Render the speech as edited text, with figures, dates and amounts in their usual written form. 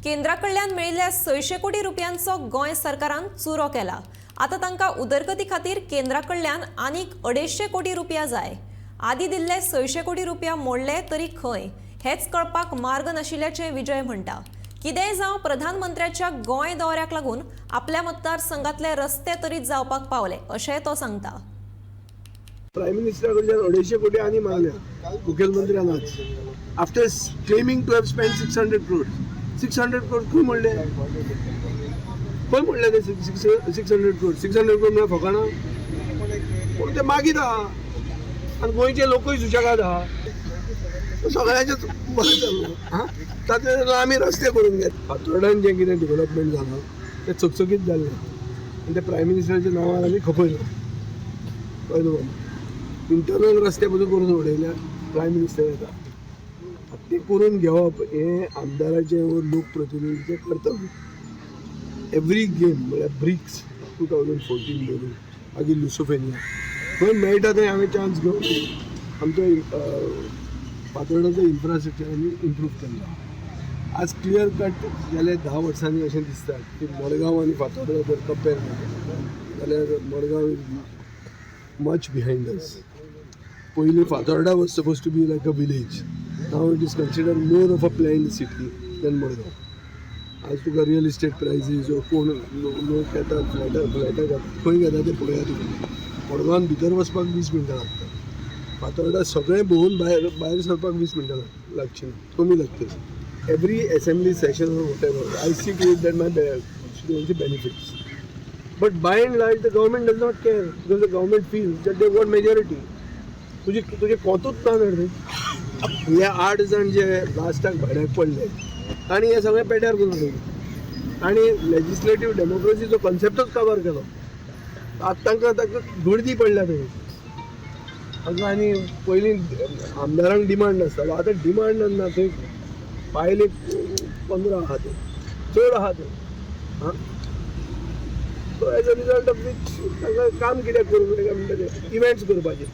केंद्रा कडल्यान मेळिल्ल्या 600 कोटी रुपयांचो गोंय सरकारान चुरो केला. आतां तांकां उदरगती खातीर केंद्रा कडल्यान आनीक 250 कोटी रुपया जाय. आदी दिल्ले 600 कोटी रुपया मोडले तरी खंय, हेच कळपाक मार्ग नाशिल्ल्याचें विजय म्हणटा. कितेंय जावं, प्रधानमंत्र्याच्या गोंय दौऱ्याक लागून आपल्या मतदारसंघातले रस्ते तरी जावपाक पावले, अशेंय तो सांगता. प्रायम मिनिस्टरा कडच्यान 250 कोटी आनी मागल्या मुखेलमंत्र्यान आज, after claiming to have spend 600 crore. 600 crore खंय म्हणले? खंय म्हणले ते 600 crore? 600 crore म्हळ्यार फकाणां? पूण ते मागीत आहा आनी गोंयचे लोकूय सुशेगाद आहा. सगळ्यांचेच बरें जाल्लो. आं, तातूंत आमी रस्ते करून घेत. फातोर्डान जें कितें डेव्हलपमेंट जालां तें चकचकीत जाल्लें आनी ते प्रायम मिनिस्टराच्या नांवार आमी खपयलो. कळ्ळें तुका? इंटरनल रस्ते पसून करून उडयल्या. प्रायम मिनिस्टर येता, ते करून घेवप हें आमदाराचें व लोकप्रतिनिधीचें कर्तव्य. एवरी गेम म्हळ्यार ब्रिक्स 2014 धरून मागीर लुसोफेनिया, खंय मेळटा थंय हांवें चान्स घेवन आमचो फातोर्डाचो इन्फ्रास्ट्रक्चर आमी इम्प्रूव केल्लो. आज क्लियर कट गेल्या 10 वर्सांनी अशें दिसता की मडगांव आनी फातोर्डा जर कंपेर केलें जाल्यार Madgaon is much behind us. पयलीं Fatorda was supposed to be like a village. Now it is considered more of a planned city than Madgaon. आज तुका रियल इस्टेट प्रायसीस, कोण लोक येतात, फ्लॅटां फ्लॅटां घेतात, खंय घेता ते पळया. तुका मडगांवान भितर वचपाक 20 मिनटां लागता. फातोर्डा सगळें भोंवून भायर भायर सरपाक 20 मिनटां लागची ना, कमी लागतली. Every assembly session or whatever, I see to it that my constituency benefits. But by and large, the government does not care because the government feels that they want majority. तुजी तुजे कोंतूच ना रे. हे आठ जाण जे लास्टाक भाड्याक पडले, तांणी हे सगळें पेड्यार करून उडयलें आनी लेजिस्लेटीव डेमोक्रेसीचो कॉन्सेप्टूच काबार केलो. आतां तांकां तांकां गर्दी पडल्या थंय. तांकां आनी पयलीं आमदारांक डिमांड आसतालो, आतां डिमांड ना थंय. बायलेक 15 आहा ते, चड आहा ते. आं, so as a result of which तांकां काम कित्याक करूंक जाय काय म्हणटा ते इव्हेंट्स करपाचे.